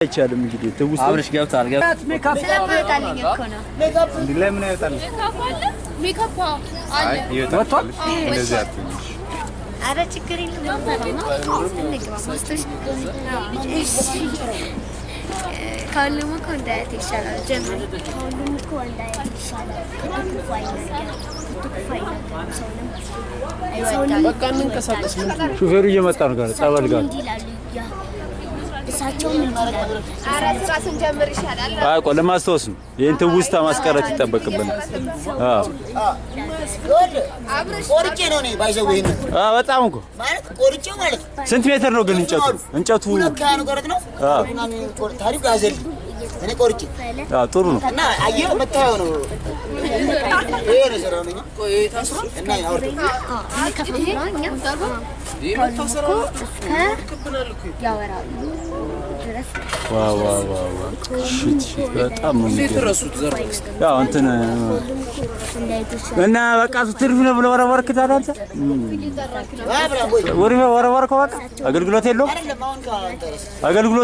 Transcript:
አይቻልም እንግዲህ ትውስጥ አብርሽ ገብቷል። ለምን አይወጣም? ሜካፕ አለ። ወጥቷል። እንደዚህ አትሁኝ። አረ ችግር የለም። እንግባ ማስቶች። እሺ ከሁሉም እኮ እንዳያት ይሻላል። ጀምሪ። ከሁሉም እኮ እንዳያት ይሻላል። ከቶ ክፉ አይናገርም። ከቶ ክፉ አይናገርም። ሰውንም ሰውንም በቃ እንንቀሳቀስ። ምንድን ነው? ሹፌሩ እየመጣ ነው ጋር ጸበል ጋር እንዲህ ይላሉ። ያ እሳቸውም እንዲህ ይላሉ። አረ ስራ ስንጀምር ይሻላል። አይ ቆይ ለማስታወስ ነው። ይሄን ትውስታ ማስቀረት ይጠበቅብናል። አዎ ቆርጬ ነው እኔ ባይዘው ይሄንን አዎ በጣም እኮ ማለት ቆርጬ ማለት ነው። ስንት ሜትር ነው ግን እንጨቱ? እንጨቱ ሁለት ሃያ ነው ቆረጥ ነው። አዎ ታሪኩ ያዘልኝ እኔ ቆርጬ አዎ ጥሩ ነው። እና አየህ መታየው ነው ይሄ ነው የሰራው ነኝ እና አውርድ ያወራሉ ድረስ ዋ ዋ ዋ ዋ shit shit በጣም ነው የሚገርም። ረሱት ዘር ያው እንትን እና በቃ ትርፍ ነው ብለህ ወረወርክ ታዲያ አንተ አብርሃም ወይ ወረወርከው በቃ አገልግሎት የለውም አይደለም አሁን ከአንተ ረስ አገልግሎት